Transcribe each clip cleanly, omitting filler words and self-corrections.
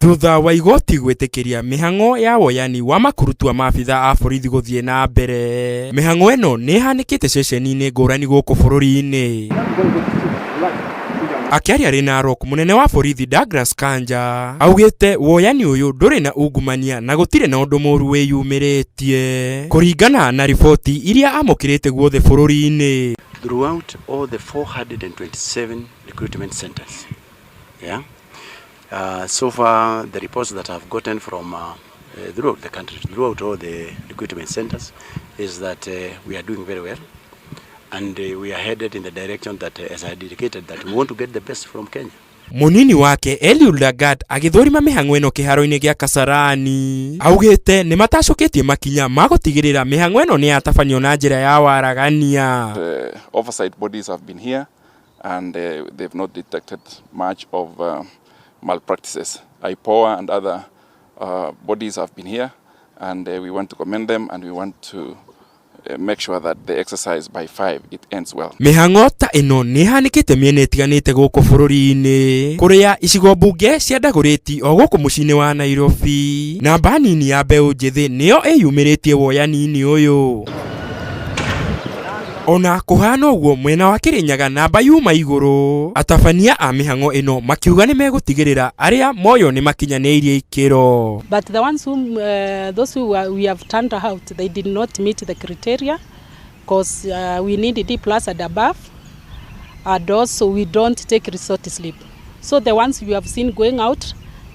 Thutha wa igoti gwĩtĩkĩria mĩhang'o ya woyani wa makurutua maabitha a borithi gũthiĩ na mbere, mĩhang'o ĩno nĩ ĩhanĩkĩte ceceni-inĩ ngũrani gũkũ bũrũri-inĩ. Akĩaria arĩ Narok, mũnene wa borithi Douglas Kanja augĩte woyani ũyũ ndũrĩ na ungumania na gũtirĩ na ũndũ mũru wĩyumĩrĩtie kũringana na riboti iria amũkĩrĩte guothe bũrũri-inĩ. Throughout all the 427 recruitment centers, yeah? So far, the reports that I've gotten from throughout the country, throughout all the recruitment centers, is that we are doing very well. And we are headed in the direction that, as I indicated, that we want to get the best from Kenya. Munini wake Eliud Lagat agĩthũrima mĩhang'o ĩno kĩharo-inĩ gĩa Kasarani augĩte nĩ matacũkĩtie makinya ma gũtigĩrĩra mĩhang'o ĩno nĩ yatabanio na njĩra ya waragania. The oversight bodies have been here and they've not detected much of malpractices. IPOA and other bodies have been here, and we want to commend them, and we want to make sure that the exercise by 5 it ends well. Mĩhang'o ta ĩno nĩ ĩhanĩkĩte mĩena ĩtiganĩte gũkũ bũrũri-inĩ kũrĩa icigo mbunge cia Dagoretti o gũkũ mũciĩ-inĩ wa Nairobi. Namba nini ya mbeũ njĩthĩ nĩyo ĩyumĩrĩtie woyani-inĩ ũyũ. Ona kũhana ũguo mwena wa Kĩrĩnyaga namba yuma igũrũ, atabania a mĩhang'o ĩno makiuga nĩ megũtigĩrĩra arĩa moyo nĩ makinyanĩirie ikĩro. But the ones whom, those who we have turned out, they did not meet the criteria because we need D plus and above, and also we don't take result slip. So the ones you have seen going out,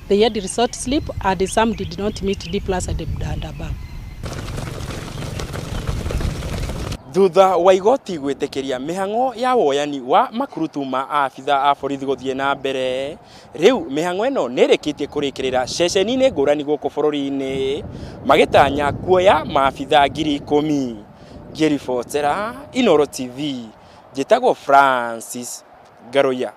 they had result slip, and some did not meet D plus and above. Thutha wa igoti gwĩtĩkĩria mĩhang'o ya woyani wa makurutu ma abitha a borithi gũthiĩ na mbere, rĩu mĩhang'o ĩno nĩ ĩrĩkĩtie kũrĩkĩrĩra ceceni-inĩ ngũrani gũkũ bũrũri-inĩ, magĩtanya kuoya maabitha 10,000. Ngĩribotera Inooro TV, njĩtagwo Francis Ngaruiya.